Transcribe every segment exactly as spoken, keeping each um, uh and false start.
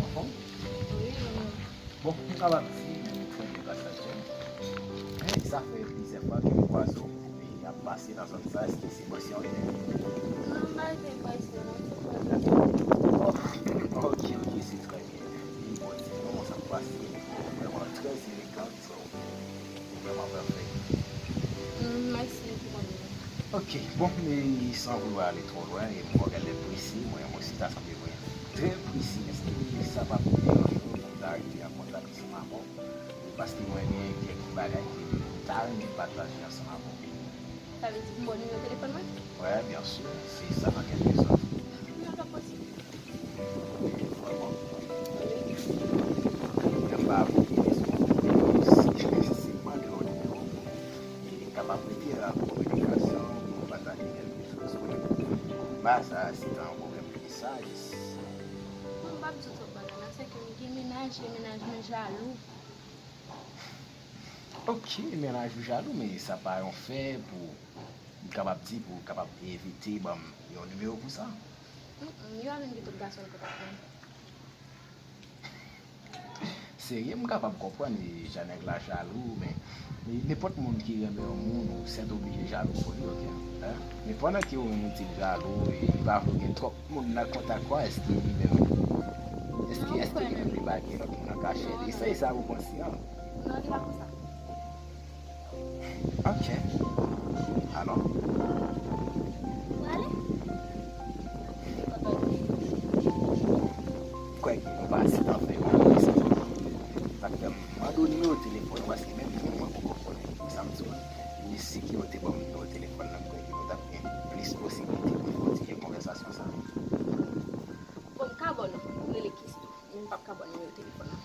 Anfòm? Bon, m kapab di, m trè byen gras a Dye. Men sa fè plizyè fwa ke m kwaze w, e, ap pase nan zòn sa, èske se bò si w rete? Non, m pa rete bò si, non, se bò si. Oh, ok, ok, se trè byen. Li bon, di non, sa k pase, li vrèman trè elegan, so, li vrèman pèfè. Mm, mèsi, li pi bon. Ok, bon, men san vouloir aller trop loin, e m wè w genlè prese, mwen osi ta sanble mwen trè prese, èske sa p ap deranje w pou m ta rive an kontak ansanm avè w? Paske mwen gen kèk bagay ke m ta renmen pataje ansanm avè w. Sa vle di pou m ba w nimewo telefòn mwen? Wi, byen si, se sa nan kèk sòt. Non, pa posib. Vrèman. Mwen pa vle, si, si m mande w nimewo pou e kapab rete an kominikasyon, pou nou pataje kèlke choz. Ba sa, se ta yon pwoblèm ki sa, jis. Bon, m p ap di w twòp bagay la, se ke m gen mennaj, e mennaj mwen jalou. Ok, mennaj ou jalou, men sa pa yon fè pou, m kapab di, pou w kapab evite ban m yon nimewo pou sa. Mm, mm, yo a menm gen tout gason nan kontak mwen. Serye, m kapab konprann, e, jan nèg la jalou, men, e, nenpòt moun ki renmen yon moun, ou sètoblije jalou pou li, ok? Hein? Men pandan ke ou menm ou di l jalou, e, li pa vle w gen twòp moun nan kontak ou a, èske li menm, èske, èske li menm li pa gen lòt moun an kachèt? E sa, e sa ou panse a? Non, li pa konsa. Ok. Alò. Ou ale? M kwè ke nou pa asidan fè yon anpil. Sa k fè m mande w nimewo telefòn ou, paske menm jan mwen poko konnen. Sa m di w, men si ke w te ban m nimewo telefòn nan, m kwè ke nou t ap gen plis posiblite pou n kontinye konvèsasyon sa a. Bon, m ka ba w non, m rele Kisto. Men m p ap ka ba w nimewo telefòn nan.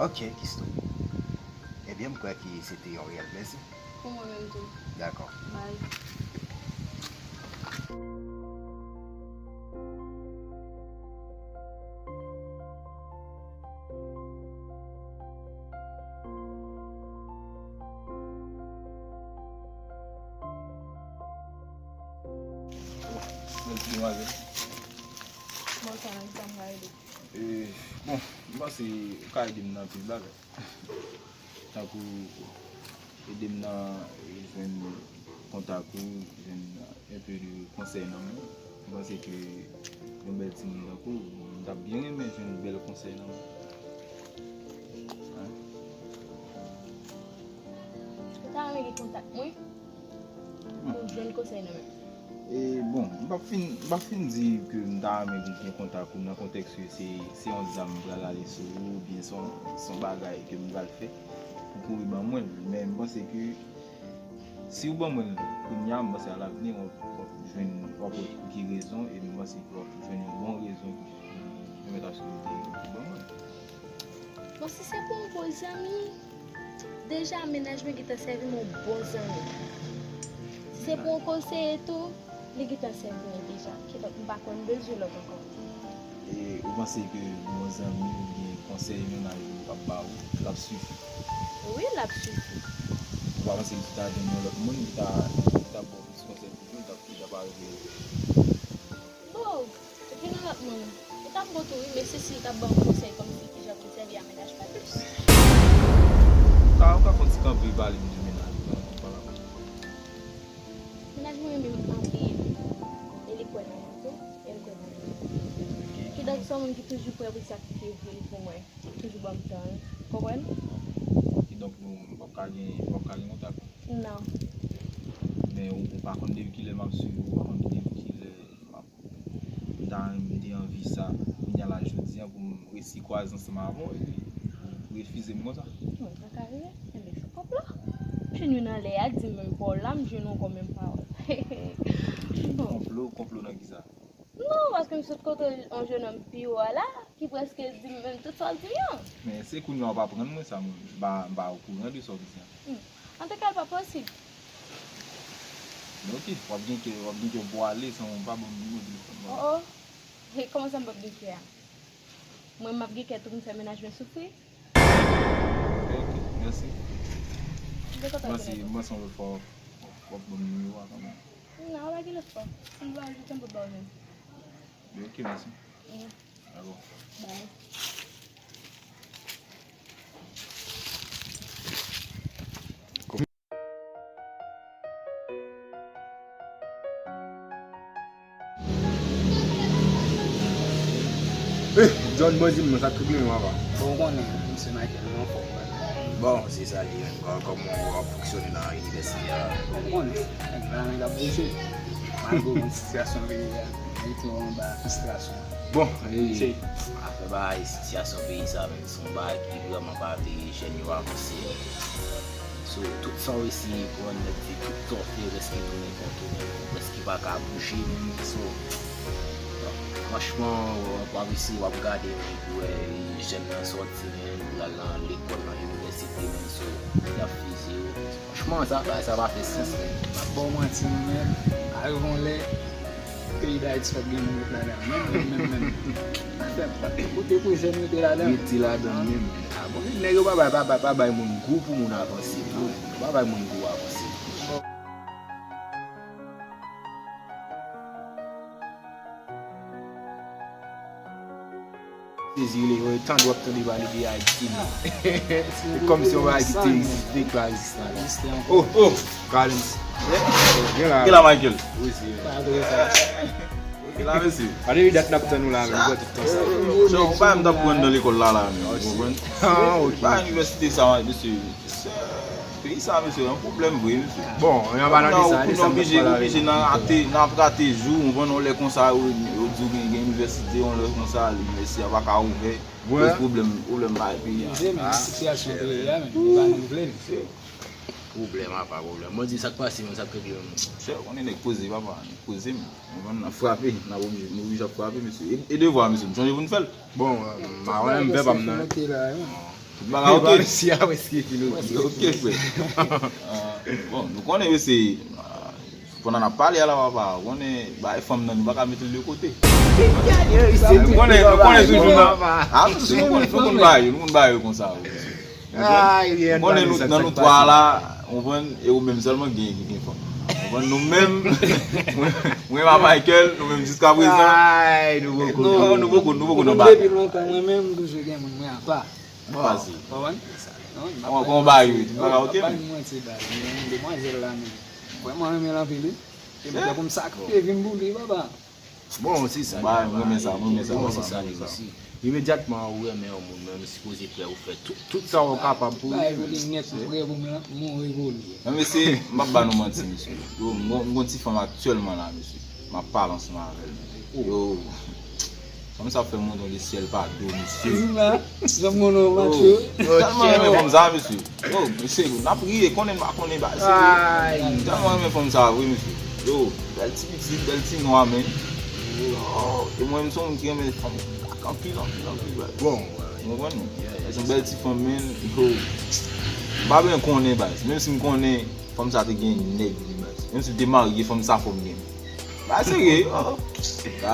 Ok, Kisto. Ebyen, m kwè ke se te yon reyèl plezi. Pou mwen menm tou. Dakò. Bye. Mèsi, demwazèl. Bon, sa menm sa m ka ede. E, bon, m panse ou ka ede m nan anpil bagay. Tankou ede m nan, e, jwenn kontak ou, jwenn enpe de konsèy nan men w. M panse ke yon bèl timoun tankou w, m t ap byen renmen jwenn bèl konsèy nan men w. Hein? Ou ta renmen gen kontak mwen? Pou jwenn konsèy nan men m. E, bon, m p ap fin, m p ap fin di ke m ta renmen gen kontak ou nan kontèks ke se, se yon zam m pral ale sou ou, oubyen se yon, se yon bagay ke m pral fè pou kouri ban mwen l. Men m panse ke si w ban mwen l kounye a, m panse alavni w ap, w ap jwenn, w ap wè pou ki rezon, e m panse ke w ap jwenn yon bon rezon ki pèmèt a ce ke w te ban mwen l. Bon, si se pou yon bon zanmi, deja mennaj mwen gentan sèvi m yon bon zanmi. Si se pou yon konseye tou, li gentan sèvi mwen deja. Kidonk, m pa konn bezwen lòt ankò. E ou panse ke yon zanmi oubyen konsèy mennaj ou ap ba ou, l ap sifi? Wi, l ap sifi. Ou pa panse ke si w ta jwenn yon lòt moun ki ta, ki ta ba w plis konsèy toujou, l t ap, li t ap arive? Bon, epi nan lòt moun, li t ap bon tou wi, men se si li t ap ban m konsèy kòmsi kijan pou m sèvi a mennaj mwen plis. Ou ka, ou ka fè yon ti kanpe pale m de mennaj ou, pale avè m. Mennaj mwen renmen m anpil, e li kwè nan mwen tou, e li kwè nan mwen. Ok. Kidonk, se yon moun ki toujou prè pou l sakrifye vi l pou mwen, ki toujou ban m tan l, konprann? Kidonk, nou, w ap ka gen, w ap ka gen kontak? Non. Men ou, ou pa konn depi kilè m ap swiv ou, ou pa konn depi kilè m ap, m ta, m te anvi sa. Kounye a la, jodi a, pou m resi kwaze ansanm avè w, epi ou refize m konsa? Non, sa ka rive. Enben, se konplo. M jwenn youn anlè a, di m menm pa w la, m jwenn yon ankò menm pa w. Bon. Konplo, konplo nan kisa? Non, paske m sot kote yon jennonm pi wo a la, ki prèske di m menm tout sa w di m yo. Men se kounye a w ap aprann mwen sa, mwen, m pa, m pa okouran de sa w di a. Hmm. Antouka, l pa posib. Men oke, w ap gen kè, w ap gen kè pou w ale san w pa ban m nimewo telefòn mwen. Oh, oh. He, kòman sa m p ap gen kè a? Mwen, m ap gen kè tou pou m fè mennaj mwen soufri? Ok, mèsi. M te kontan konnen. Mwen, se yon lòt fwa w ap, w ap ban m nimewo a kanmenm. Non, pa gen lòt fwa. Si m vle al jete m pou ba w jwenn. Ok, mèsi. Dakò. Bye. Eh, John Boy, di m non, sa k regle menm, papa? Bon, ou konnen, misye Michael, nou anfòm, man. Bon, se sa li menm. Kò-, kòman w ap fonksyone nan inivèsite a? Bon, ou konnen, nèg la, nèg ap bouje. Malgre bon sitiyasyon peyi a, men tou anba fristrasyon. Bon, e, afè bagay sitiyasyon peyi sa menm, se yon bagay ki vrèman pa vle jèn yo avanse. So, tout sa w eseye pran, nèg di tout sa w fè, prèske tounen kontounen, prèske pa ka bouje menm. So, franchman, w ap eseye, w ap gade, menm, pou wè jèn nan sòti, menm, pou l al nan lekòl, nan inivèsite, menm, so, y ap fize yo. Franchman, sa, bagay sa pa fè sans, menm. M ap ba w manti, menm, arive yon lè, peyi Dayiti p ap gen moun ret ladan, menm, menm, menm, menm. Afè, kote pou jèn rete ladan? Rete ladan, menm. Ah, bon, nèg yo pa bay, pa bay, pa bay moun gou pou moun avanse, tou. Pa bay moun gou avanse. Sezi, li, yo, tande w ap tande pale de Ayiti, non. Se kòmsi yon bagay ki te egziste, ki pa egziste ankò. Oh, oh, Collins. Gen la. Gen la, Michael. Wi, se. Pa vre sa. Gen la, mesye. Pa depi dat n ap tann ou la, men, ou wè tout tan sa. Yo, ou pa menm t ap pran nan lekòl la, la, men, ou konprann? Ah, ok. Pa inivèsite sa, mesye. Peyi sa, mesye, yon pwoblèm vre, mesye. Bon, yon pa nan de sa, de sa m t ap pale avè w. Oblije, oblije nan rate, nan ap rate jou, ou konprann, yon lè konsa, yo, yo di w gen, gen inivèsite, yon lè konsa, inivèsite a pa ka ouvè. Koz pwoblèm, pwoblèm bay peyi a. Oblije, men sitiyasyon peyi a, men, nou pa nou vle l. Pwoblèm apa pwoblèm. Bon, di sa k pase, men sa k regle menm. Chè, ou konnen nèg poze, papa, nèg poze, men. Ou konprann, n ap frape, n ap oblije, nou oblije ap frape, mesye. E, e devwa, mesye, m sonje pou n fè l. Bon, m pa wè m fè pa m nan. Tout bagay ok. Mesye a prèske fin ok. Ok, frè. Ah, bon, nou konnen, mesye, ah, pandan n ap pale a la, papa, ou konnen, bay fanm nan, nou pa ka mete l de kote. Nou konnen, nou konnen toujou nan. Ah, nou konnen, nou konn bay yo, nou konn bay yo konsa, wi, mesye. Ou konnen nou, nan nou twa la, ou konprann, e ou menm sèlman gen, ki gen fanm. Ou konprann, nou menm, mwen, mwen pa Michael, nou menm jiska prezan. Ay, nou poko. Non, nou poko, nou poko nan bagay. Depi lontan, mwen menm, m toujou gen moun mwen apa. Pase. Ou konprann? Kòman, kòman bagay yo ye? Tout bagay ok, men? Pa di manti, baz. Men demwazèl la, men. Vrèman renmen l anpil, wi. E m te konn sakrifye vi m pou li, papa. Bon, se sa. Ba, m renmen sa, m renmen sa, m renmen sa. Imedyatman ou renmen yon moun, men ou sipoze prè ou fè tout, tout sa ou kapab pou li. Bay pou li nèt, ou prè pou m mouri pou li. Men mesye, m p ap ba nou manti, mesye. Yo, m gon, m gon ti fanm aktyèlman la, mesye. M ap pale ansanm avè l, mesye. Yo, fanm sa fè m wè yon lesyèl pa do, mesye. Di la, janm konnen w match yo. Yo, tèlman renmen fanm sa, mesye. Yo, mesye, n ap ri, konnen n pa konnen bagay serye. Ay. M tèlman renmen fanm sa vre, mesye. Yo, bèl ti pitit, bèl ti nwa, men. Yo, e mwen, m se yon moun ki renmen fanm blak anpil, anpil, anpil, baz. Bon. Ou konprann? Se yon bèl ti fanm, men. Yo, m pa bezwen konnen, baz. Menm si m konnen fanm sa te gen nèg li, baz. Menm si l te marye, fanm sa fò m gen. Bagay serye, yo.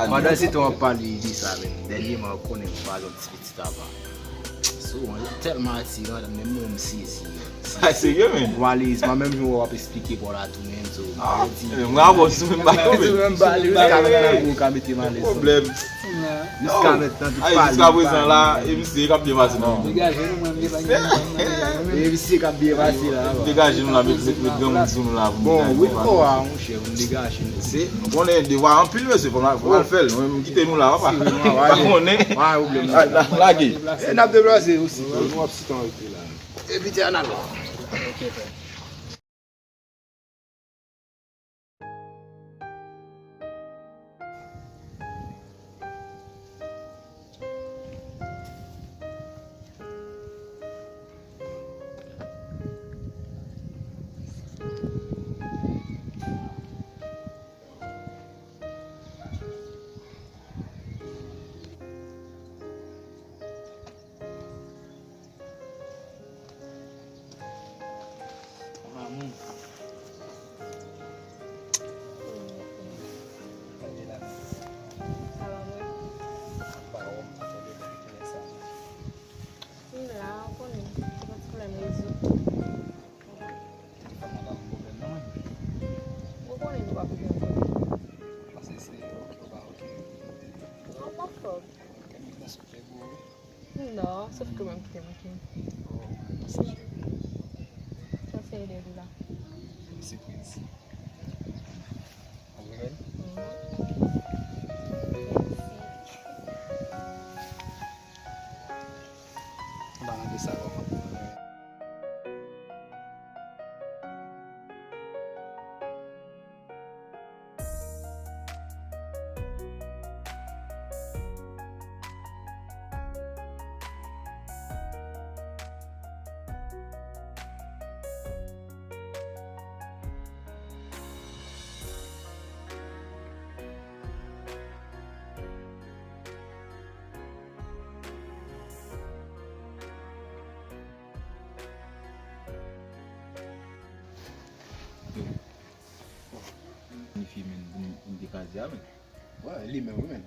Pandan se tan w ap pale de sa, men. Dènyèman, ou konnen m pale yon ti pitit apa. So, mwen tèlman atiran, menm mwen m sezi. Sa serye, men. Bon, alèz, mwen menm jan w ap esplike bò la tou, men, so, ah, mwen di, mwen avè w sou menm bato, men. Sou menm bato, jiska mentnan, ou ka mete m alèz. Pwoblèm. Jiska mentnan, tout pale, jiska prezan la, e misye k ap byen pase nan. Degaje nou, mwen, m te pa gen. E misye k ap byen pase la. Degaje nou la, met, met, met granmoun sou nou la, pou nou. Bon, wi, kò a, monchè, m degaje nou. Se, nou konnen devwa anpil, mesye, fò n al, fò n al fè l. Mwen, m kite nou la, papa. Pa konnen. Pa gen pwoblèm. Lage. E n ap deplase osi. Nou ap sitan rete la. Epi te analo. w ap gen yon pwoblèm. Paske se oke ou pa oke. Non, m anfòm. Kèm nan sou kè gwo wi. Non, sòf ke mwen kite mwen ki. Oh, mwen cheri. Sa se ede ou la. Sipriz. Ou renmen? Mhm. Mèsi. Mwen pa mande sa kòman. Planifiye, men, pou m, pou m te kaze a, men. Wè, li menm, wi, men.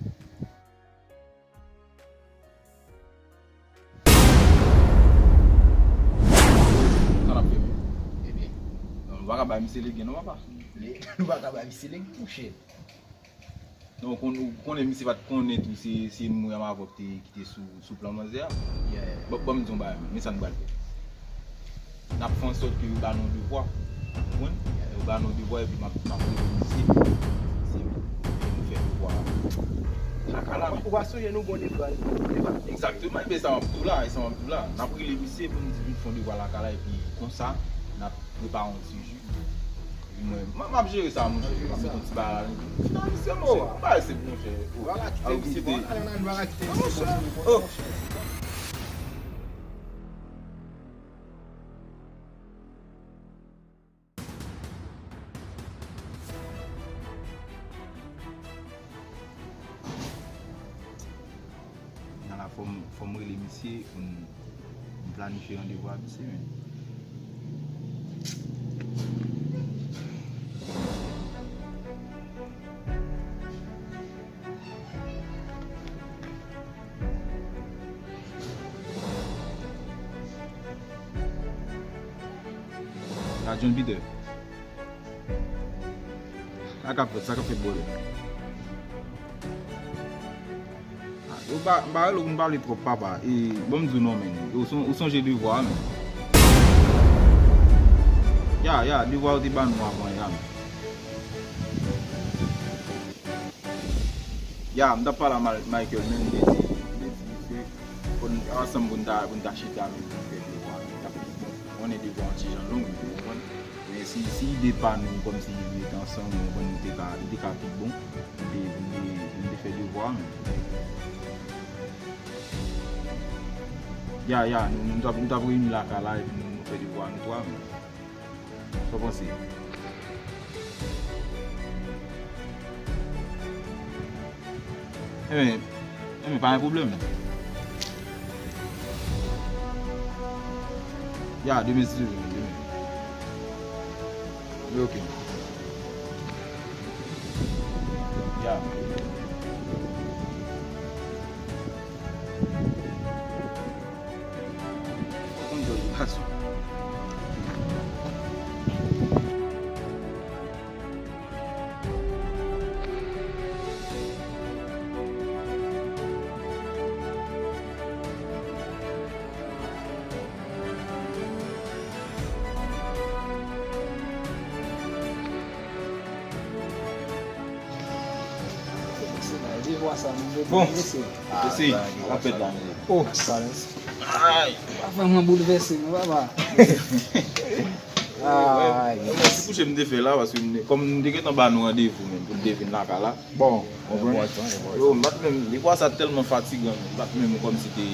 Sa n ap fè, men? Ebyen, nou pa ka bay misye legen, non, papa. Li, nou pa ka bay misye legen, monchè. Non, ou konn-, ou konnen misye pa t konnen tou, se, se mwen avè w ki te, ki te sou, sou plan manzè a. Yeah. Bon, ban m di w yon bagay, men sa n pral fè. N ap fè ansòt ke yo ba nou devwa. Ou konprann? Yo ba nou devwa epi m ap, m ap rele misye. Se nou fè devwa lakay la, men. Ou pa sonje nou gon devwa, devwa. Egzakteman, ebyen sa m ap di w la, e sa m ap di w la. N ap rele misye pou n di vin fè yon devwa lakay la, epi konsa, n ap prepare yon ti ji. Epi mwen, m, m ap jere sa, monchè. M ap mete yon ti bagay la. Finalman, se, se, bagay senp, monchè. Vwala, kite misye, bon, ale, ale, vwala, kite misye, bon, monchè. Nan la, fò m, fò m rele misye pou n, pou n planifye randevou a misye, men. La, John Peter. Sa k ap fèt, sa k ap fèt, brother? Ah, yo pa, m pa rele w pou m pale twòp, papa. E, bon, m di w non, men. Ou son-, ou sonje devwa a, men. Ya, ya, devwa yo te ban nou avan, ya, men. Ya, m t ap pale a Mal-, Michael, men m te di, m te di, misye, fò n ansanm pou n ta, pou n ta chita, men pou n fè devwa, men. T ap pi bon. Ou konnen devwa yon ti jan long, ou konprann? Men si, si ide pa nou, kòmsi rete ansanm, ou konprann, nou te ka, li te ka pi bon, pou n te, pou n te, pou n te fè devwa, men. Ya, ya, nou, nou t ap, nou t ap reyini lakay la, epi nou, nou fè devwa nou twa, men. Sa w panse? Enben, enben, pa gen pwoblèm. Ya, demen si Dye vle, demen. Wi, oke. Ya. Fò konn jòj gason. Bon, mesye, sa k ap fèt la, mesye? Oh, ay, pa vrèman boulvèse non, papa. Ay. Mwen, se kouche m te fè la, paske m te, kòm m te gentan ba nou randevou menm pou n te vin lakay la. Bon, konprann? Yo, m pa t menm, devwa sa tèlman fatigan, m pa t menm kòmsi te,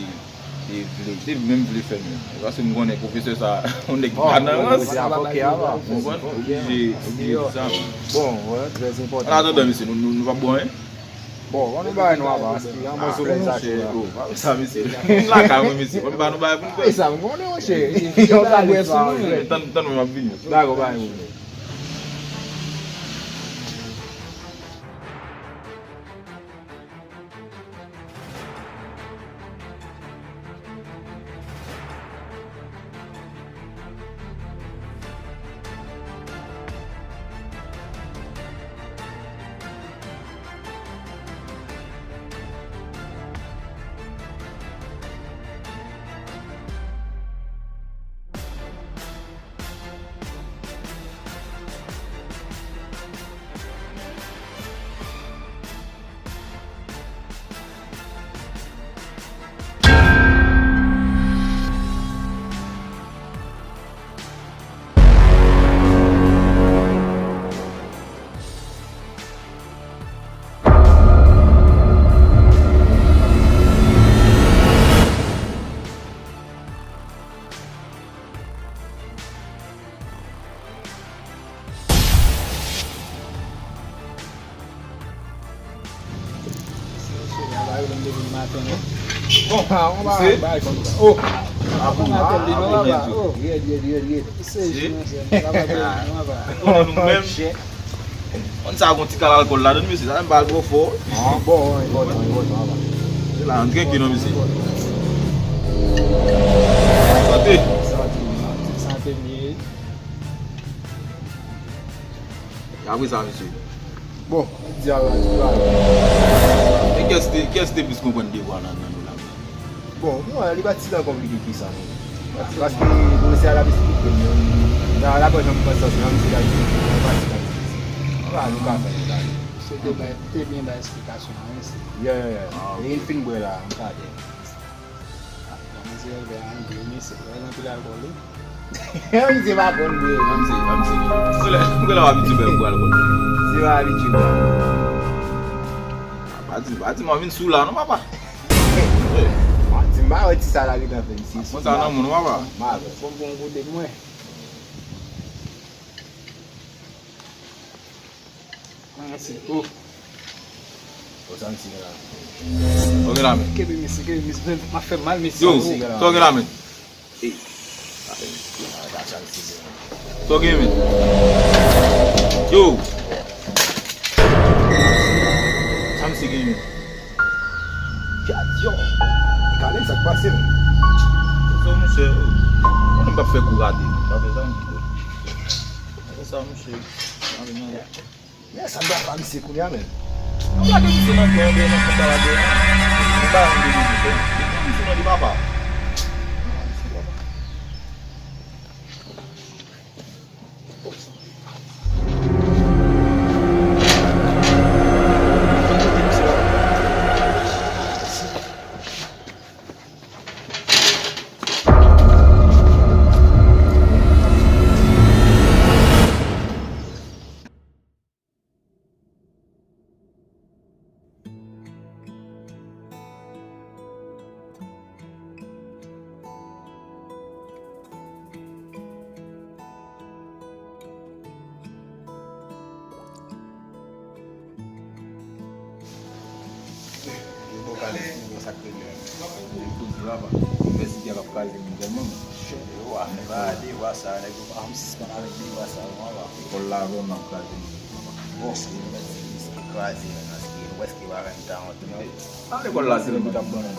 te vle, te menm vle fè menm. Paske m konnen pwofesè sa, yon nèg pa nan rans. Konprann? Oblije, oblije di sa. Bon, wè, trè enpòtan. An atandan, mesye, nou, nou, nou p ap bwè anyen? Bon, ban nou bagay nou avan, paske an bon solèy sa cho la. Oh, pa sa, mesye. M lakay mwen, mesye. Ban nou bagay pou n bwè. E sa, m konnen, monchè. Yon kagwè sou nou. Tann, tann mwen, m ap vini. Dakò, bay mwen. Leve maten, non? Bon, ah, on va se bagay konsa. Oh! Ah, bon, maten, ah, non, papa. Oh. Red, red, red, red. Se jimè, se travay, non, papa. Konnen nou menm. Konn sa, gon ti kal alkòl ladan, mesye, sa menm pa al twò fò. Ah, bon, enpòtan, enpòtan, papa. Se la, antre ki non, mesye. Sante. Sante, sante, mesye. E apre sa, mesye. Bon, di a la, di a la. E kiyès te, kiyès te plis konprann devwa nan, nan nou la? Bon, mwen, li pa ti tan konplike ki sa, non. Paske, paske, bon, se a l ap esplike m, nan, nan, la, pa janm panse ansanm, se la, li pa ti tan konplike. Anba, nou ka fè, nou ka fè. Se te bay, te byen bay esplikasyon an, wi, se. Yeah, yeah, yeah. Ah, ok. E l fin bwè la, m ka di. Ah, kòmanse al bwè anpil, mesye, bwè anpil alkòl, wi. Misye pa konn bwè. Misye, misye. Pou lè, pou lè w abitye bwè, bwè alkòl. Misye pa abitye bwè. Ah, pa di, pa di, mwen vin sou la, non, papa. Ah, ti m pa wè ti sa la gentan fè, misye. Mwen sa nan moun, papa. Bon, bon, koute mwen. Mèsi. Oh. Ou santi la. Ou gen la men. Kenbe mesye, kenbe mesye. M ap fè mal, mesye. Yo, sa w gen la men. Ey. Sa w gen men. Yo. Sa misye gen men. Gad yo. Gade sa k pase m. Sa misye. Mwen m p ap fè kou rate. Pa fè sa. Fè sa misye. Gade non. Men sa m ta fè misye kounye a, men. An plake misye nan dlo, nan kont la, nan dlo. Li pa yon de misye. Li pran misye nan li papa. Yo bon kalite, yo bon sa k rele. Yo koze la, pa. Inivèsite a k ap kraze nou tèlman. Yo, afè pa de wa sa, nèg yo pa janm sispann avèk de wa sa, yo, papa. Lekòl la vrèman ap kraze nou, papa. Bon, se yon bèt servis ki kraze, men, paske nou prèske pa menm ta antre. A, lekòl la, se lè yo t ap ban nou.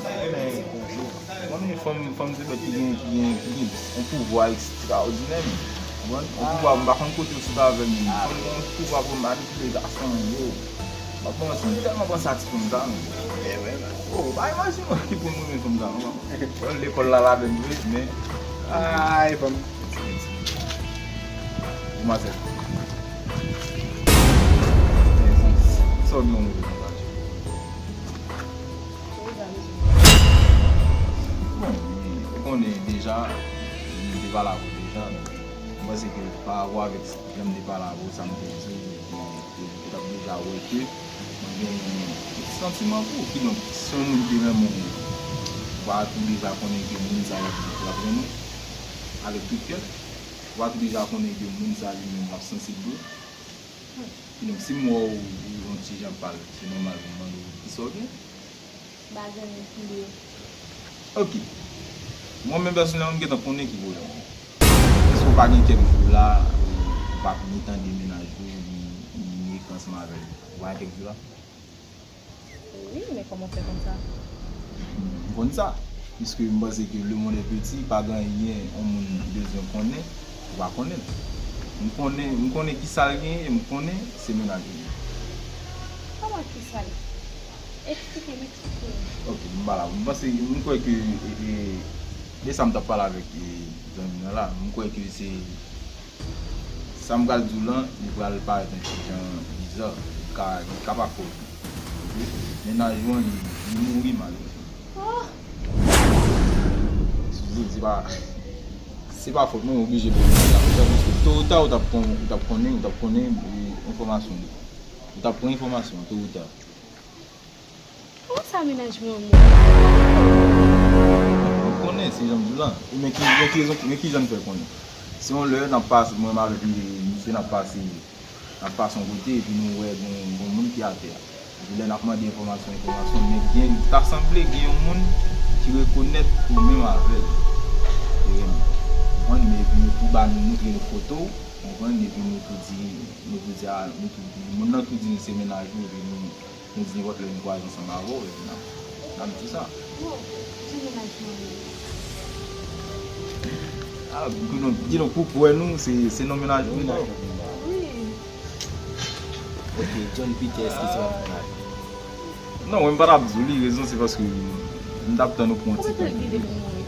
Konnen fò m, fò m se bèt ki gen, ki gen, ki gen yon pouvwa ekstraòdinè, men. Konprann? Yon pouvwa, m pa konn kote yo sot avè l, men. Fò m gen yon pouvwa pou m manipile gason yo. M ap manti, m tèlman panse a ti fanm sa, men. Oh, pa imajine w ki pwen m renmen fanm sa, non, papa. Lekòl la ladan l vre, men. Ay, fanm. Demwazèl. Sa w gen yon move konprann? Bon, ou konnen deja, nou te pale avè w deja, men mwen panse ke pa rapò avèk jan m te pale avè w, sa m te di w, ou, ou, ou t ap deja wè ke mwen gen yon ti santiman pou ou. Kidonk, si yon moun te renmen w, ou pa tou deja konnen ke moun sa l ap, l ap renmen w avèk tout kè? Ou pa tou deja konnen ke moun sa li menm l ap sansib pou ou? Kidonk, si m wè w, ou yon ti jan pal, se nòmal pou m mande w kisa w gen? M pa gen anyen pou m di w. Ok. Mwen menm pèsonèlman, m gentan konnen ki pwoblèm ou. Èske w pa gen kèk jou la, ou pa t ni tande mennaj ou, ni, ni, ni ekri ansanm avè l? Ou pa gen kèk jou la? Wi, men kòman w fè konn sa? M konn sa, piske m panse ke le monde est petit, pa gen anyen yon moun bezwen konnen, ou pa konnen l. M konnen, m konnen kisa l genyen, e m konnen se mennaj li ye. Kòman kisa l? Eksplike m, eksplike m. Ok, m pa la. M panse, m kwè ke, e, e, de sa m t ap pale avèk, e, zanmi m nan la, m kwè ke se Sa m pral di w lan, li pral parèt yon ti jan biza, li ka, li ka pa fè w tou. Mennaj ou an, li, li mouri malerezman. Eskize, se pa, se pa fòt mwen, oblije pou mwen la. Paske to ou ta, ou t ap kon-, ou t ap konnen, ou t ap konnen, e, enfòmasyon li. Ou t ap pran enfòmasyon an, to ou ta. Kòman sa mennaj mwen an mouri? Ou konnen, se jan m di w lan. E men ki, men ki rezon, men ki jan n fè konnen. Se yon lè n ap pase, mwen menm avèk misye n ap pase, n ap pase yon kote, epi nou wè gon, gon moun ki atè a. Epi lè n ap mande enfòmasyon, enfòmasyon, men gen, ta sanble gen yon moun ki rekonèt ou menm avè l. E, konprann, men epi nou tou ba nou, montre nou foto w, konprann, epi nou tou di, nou tou di, a, nou tou di, moun nan tou di nou se mennaj ou, epi nou, nou di nenpòt lè nou kwaze ansanm avè w, epi n ap, n ap di sa. Bon, ki mennaj mwen ye? Ah, kidonk, kidonk pou kwè nou, se, se non mennaj ou. Mennaj ou. Wi. Ok, John Peter, èske se yon mennaj? Non, mwen m pa t ap di w li, rezon se paske m t ap tann ou pran yon ti tan. Konbyen tan li gen depi l mouri?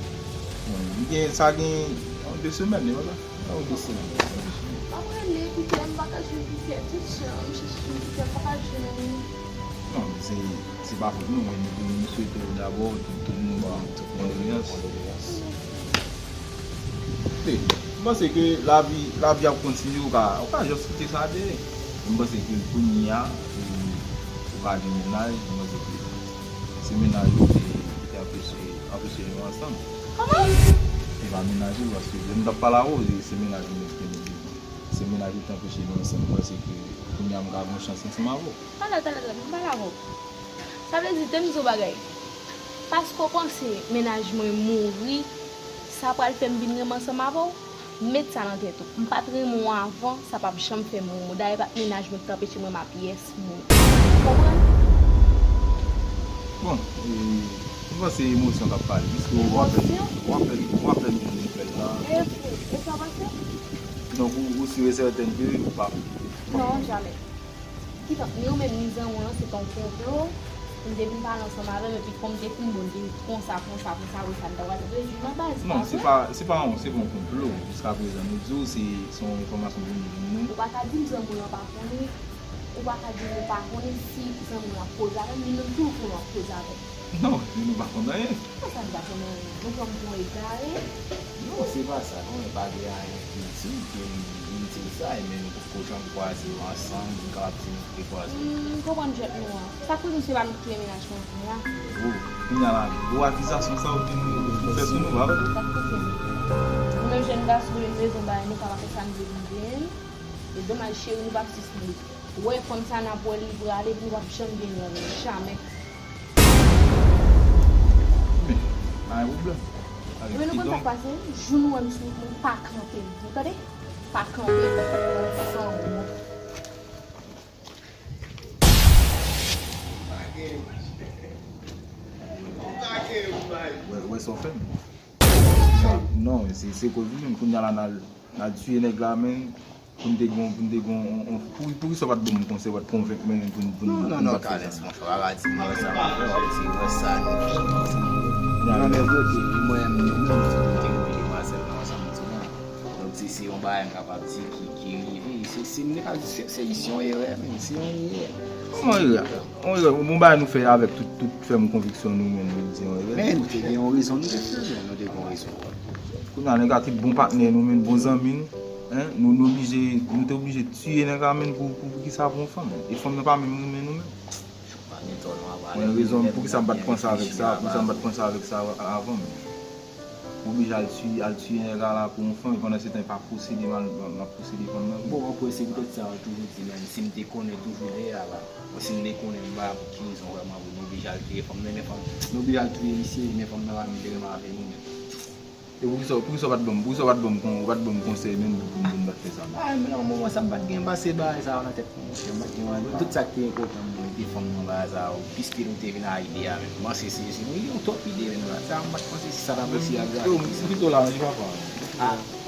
Bon, li gen, sa gen yon de semèn, li pa la? Yon de semèn. M ap rele Peter, m pa ka jwenn Peter, tout jan, m chèche jwenn Peter, m pa ka jwenn li. Non, se, se pa fòt nou, men nou, nou swete w dabò, tout, tout nou ba w tout kondoleyans. Kondoleyans. Wi, m panse ke lavi, lavi ap kontinye, ou ka, ou ka just kite sa dèyè. M panse ke kounye a, ou, ou ka gen mennaj, m panse ke se mennaj ou te, te anpeche, anpeche nou ansanm. Kòman? Se pa mennaj ou, paske lè m t ap pale avè w, se, se mennaj ou menm ki te mete. Se mennaj ou ki te anpeche nou ansanm. M panse ke kounye a m ka gen yon chans ansanm avè w. Talè, talè, talè, m pale avè w. Sa vle di, tande m di w bagay. Paske w panse mennaj mwen mouri, sa pral fè m vin renmen ansanm avè w? Met sa nan tèt ou. M pa t renmen w avan, sa p ap janm fè m renmen w. Dayè, e pa t mennaj mwen ki t anpeche m renmen ak pyès moun. Konprann? Bon, e, m panse emosyon k ap pale. Piske w apèn, w apèn, w apèn jwenn nouvèl la. E, e sa pase? Donk, ou, ou si e sètèn ke ou pa. Non, jamè. Kidonk, ni ou menm ni zanmi w lan, se t on konplo. Pou n te vin pale ansanm avè m, epi kòm te fin bon, te konsa, konsa, konsa, konsa, m ta pral rezi nan baz. Non, se pa, se pa yon, se pa yon konplo. Jiskaprezan, nou di w, se, se yon enfòmasyon pou nou jwenn nou. Ou pa ka di m zanmi w lan pa konnen. Ou pa ka di m ou pa konnen si zanmi w lan ap koze avè m, li menm tou l konnen w ap koze avè m. Non, men nou pa konn anyen. Kòman sa nou pa konn anyen? Nou pran m pou yon egare? Non, se pa sa, non, men pa gen anyen ki di ke li, li di sa, e men nou poko janm kwaze yo ansanm, nou kapab di nou te kwaze. Hmm, m konprann jwèt nou an. Sa k rive m se pa nou ki touye mennaj mwen kounye a. Oh, kounye a la, gwo akizasyon sa yo vin fè sou nou, pa vre? Sa k rive m? Nou menm jèn gason, nou gen rezon bagay nou, ka pa fè sa nou vle pou nou genyen l. E domaj, cheri, nou p ap sispann wè fanm sa, n ap wè l, li prale, epi nou p ap janm genyen l ankò, jamè. Men, pa gen pwoblèm. Ebyen, nou konn sa k pase, jou nou wè m sou wout mwen, pa kanpe m. Ou tande? Pa kanpe m, ou san wont. Wè, wè sa w fè m. Non, se, se koz li menm, kounye a la, n al, n al tiye nèg la, men. Pou n te gon, pou n te gon, on, on, pou, poukisa w pa t ban m konsèy, w pa t konvenk mwen pou n, pou n, non, non, non, Carlens, monchè, w pa ka di m wè sa, w ap di wè sa, nou fini. Non, men vre ke mwen menm, nou menm, nou te renmen demwazèl nan ansanm, nou te renmen. Donk, se, se yon bagay m kapab di ki, ki rive. Se, se, m te ka di, se, se, se yon erè, men se yon erè. Kòman erè? Yon erè, yon bagay nou fè avèk tout, tout fèm konviksyon nou menm, nou di yon erè. Men nou te gen yon rezon, nou te fè, men nou te gen yon rezon. Kounye a, nèg la te bon patnè nou, men bon zanmi n. Hein? Nou, nou oblije, nou te oblije tiye nèg la, men pou, pou, pou kisa pou yon fanm? E fanm nan pa menm renmen nou menm. Mwen, rezon pou kisa m pa t panse avèk sa, pou kisa m pa t panse avèk sa avan menm. Ou oblije al tiye, al tiye nèg la la pou yon fanm, e pandan se tan, e pa posede m al, m ap posede fanm nan. Bon, anpwen, se poutèt sa, yo toujou di, menm si m te konnen toujou dèyè a la, bon, si m te konnen m pa pou ki rezon vrèman pou nou oblije al tiye fanm nan, men fanm, nou oblije al tiye misye, men fanm nan pa menm te renmen avè nou menm. E poukisa, poukisa w pa t ban m, poukisa w pa t ban m kon, w pa t ban m konsèy menm pou, pou, pou m pa t fè sa menm? Ah, men nan moman sa, m pa t gen pase bagay sa yo nan tèt mwen, monchè, m pa t gen anyen. Tout sa k te enpòtan pou mwen, te fanm nan, bagay sa yo, piske nou te vin a ide a menm. M panse se, se, nou gen yon twòp ide menm, bagay sa yo, m pa t panse si sa t ap osi agrave ke sa. Yo, m pito la, non, li pa pale. Ah.